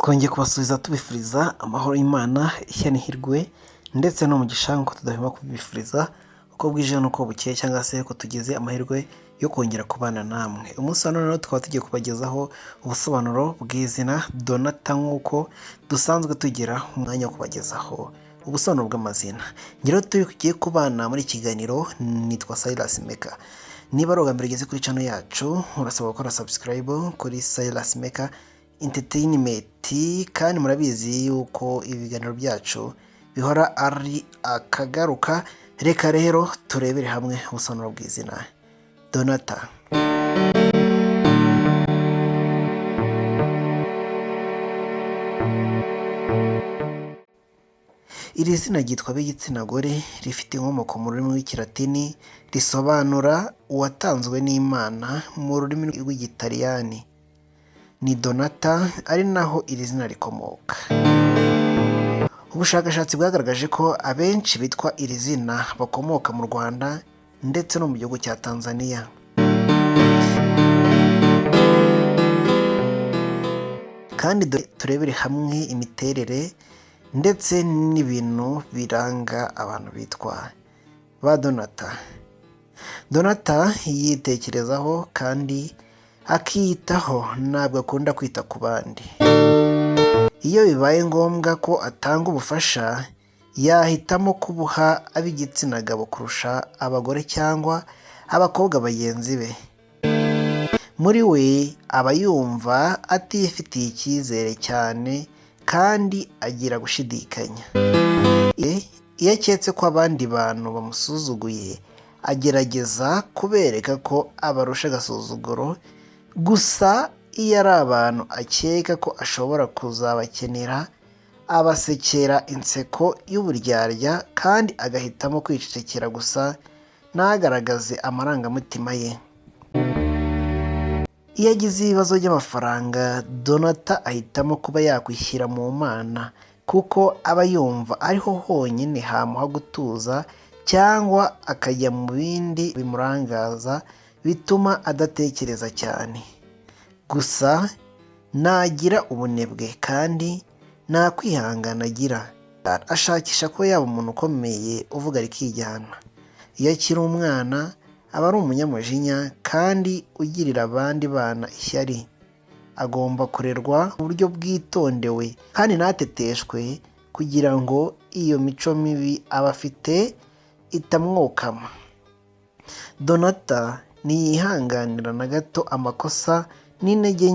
Twongeye kubasuhuza tubifuriza amahoro y'Imana, ishya n'ihirwe ndetse n'umugisha nk'uko tudahwema kubibifuriza uko bwije n'uko bukeye cyangwa se ko tugize amahirwe yo kongera kubana namwe. Umunsi wa none rero tukaba tugiye kubagezaho ubusobanuro bw'izina Donata nk'uko dusanzwe tugira umwanya wo kubagezaho ubusobanuro bw'amazina. Njye rero tugiye kubana muri iki kiganiro nitwa Silas Maker. Niba ari ubwa mbere ugeze kuri channel yacu, urasabwa gukora subscribe kuri Silas Maker Entertainment, kandi murabizi yuko ibiganiro byacu bihora ari akagaruka. Reka rero turebere hamwe ubusobanuro bw'izina Donata. Iri zina ryitwa ab'igitsina gore rifite inkomoko mu rurimi rw'Ikilatini, risobanura uwatanzwe n'Imana mu rurimi rw'Igitaliyani. Ni Donata, ari naho iri zina rikomoka. Ubushakashatsi bwagaragaje ko abenshi bitwa iri zina bakomoka mu Rwanda ndetse no mu gihugu cya Tanzania. Kandi turebere hamwe imiterere ndetse n'ibintu biranga abantu bitwa ba Donata. Donata yitekerezaho kandi akiyitaho, ntabwo akunda kwita ku bandi. Iyo bibaye ngombwa ko atanga ubufasha, yahitamo kubuha ab'igitsina gabo kurusha abagore cyangwa abakobwa bagenzi be. Muri we aba yumva atifitiye icyizere cyane kandi agira gushidikanya. Iyo aketse ko abandi bantu bamusuzuguye, agerageza kubereka ko abarusha agasuzuguro, gusa iyo ari abantu akeka ko ashobora kuzabakenera, abasekera inseko y'uburyarya kandi agahitamo kwicecekera gusa ntagaragaze amarangamutima ye. Iyo agize ibibazo by'amafaranga, Donata ahitamo kuba yakwishyira mu Mana kuko aba yumva ariho honyine hamuha gutuza cyangwa akajya mu bindi bimurangaza bituma adatekereza cyane. Gusa ntagira ubunebwe kandi nta kwihangana agira. Ashakisha kuba yaba umuntu ukomeye uvuga rikijyana. Iyo akiri umwana aba ari umunyamujinya kandi ugirira abandi bana ishyari. Agomba kurerwa mu buryo bwitondewe kandi ntateteshwe kugira ngo iyo mico mibi aba afite itamwokama. Donata ntiyihanganira na gato amakosa n'intege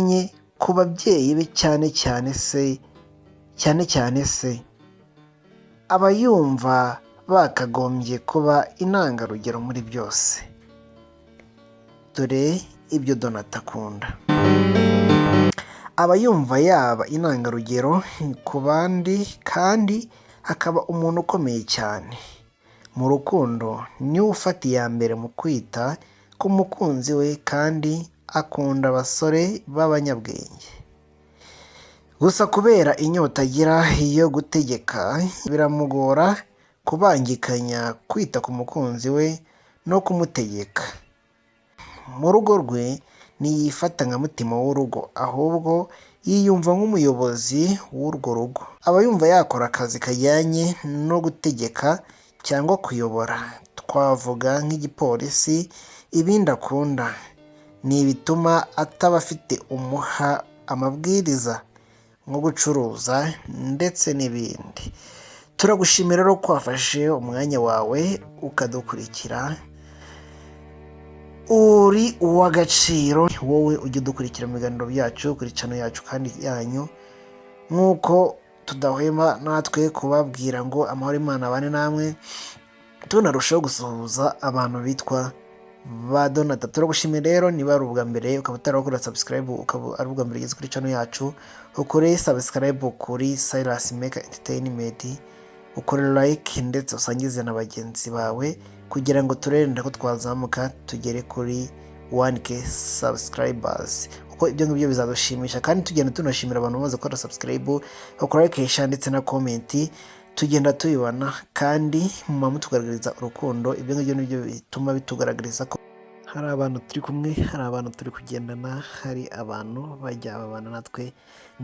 nke ku babyeyi be cyane cyane se cyane cyane se. Aba yumva bakagombye kuba intangarugero muri byose. Dore ibyo Donata akunda. Aba yumva yaba intangarugero ku bandi kandi akaba umuntu ukomeye cyane. Mu rukundo niwe ufata iya mbere mu kwita ku mukunzi we kandi akunda abasore b'abanyabwenge. Gusa kubera inyota agira yo gutegeka, biramugora kubangikanya kwita ku mukunzi we no kumutegeka. Mu rugo rwe ntiyifata nka mutima w'urugo ahubwo yiyumva nk'umuyobozi w'urwo rugo. Aba yumva yakora akazi kajyanye no gutegeka cyangwa kuyobora, twavuga nk'igipolisi. Ibindi akunda ni ibituma ataba afite umuha amabwiriza nko gucuruza ndetse n'ibindi. Turagushimira rero ko wafashe umwanya wawe ukadukurikira, uri uw'agaciro wowe ujya udukurikira mu biganiro byacu kuri channel yacu kandi yanyu, nk'uko tudahwema natwe kubabwira ngo amahoro Imana abane namwe, tunarushaho gusuhuza abantu bitwa ba Donata. Turagushimiye rero niba ari ubwa mbere ukaba utarakora subscribe, ukaba ari ubwa mbere ugeze kuri channel yacu, ukore subscribe kuri Silas Maker Entertainment, ukore like ndetse usangize na bagenzi bawe kugira ngo turebe ko twazamuka tugere kuri 1K subscribers, kuko ibyo ngibyo bizadushimisha. Kandi tugenda tunashimira abantu bamaze gukora subscribe, bakora like, share ndetse na comment, tugenda tubibona kandi muba mutugaragariza urukundo. Ibyo ngibyo nibyo bituma bitugaragariza ko Hari abantu turi kumwe, hari abantu turi kugendana, hari abantu bajya babana natwe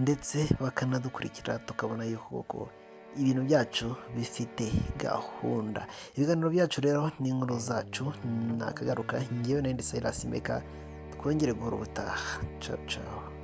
ndetse bakanadukurikira, tukabona yuko koko ibintu byacu bifite gahunda. Ibiganiro byacu rero n'inkuru zacu nakagaruka. Ngewe na Silas Meka, twongere guhora ubutaha. Ciao ciao.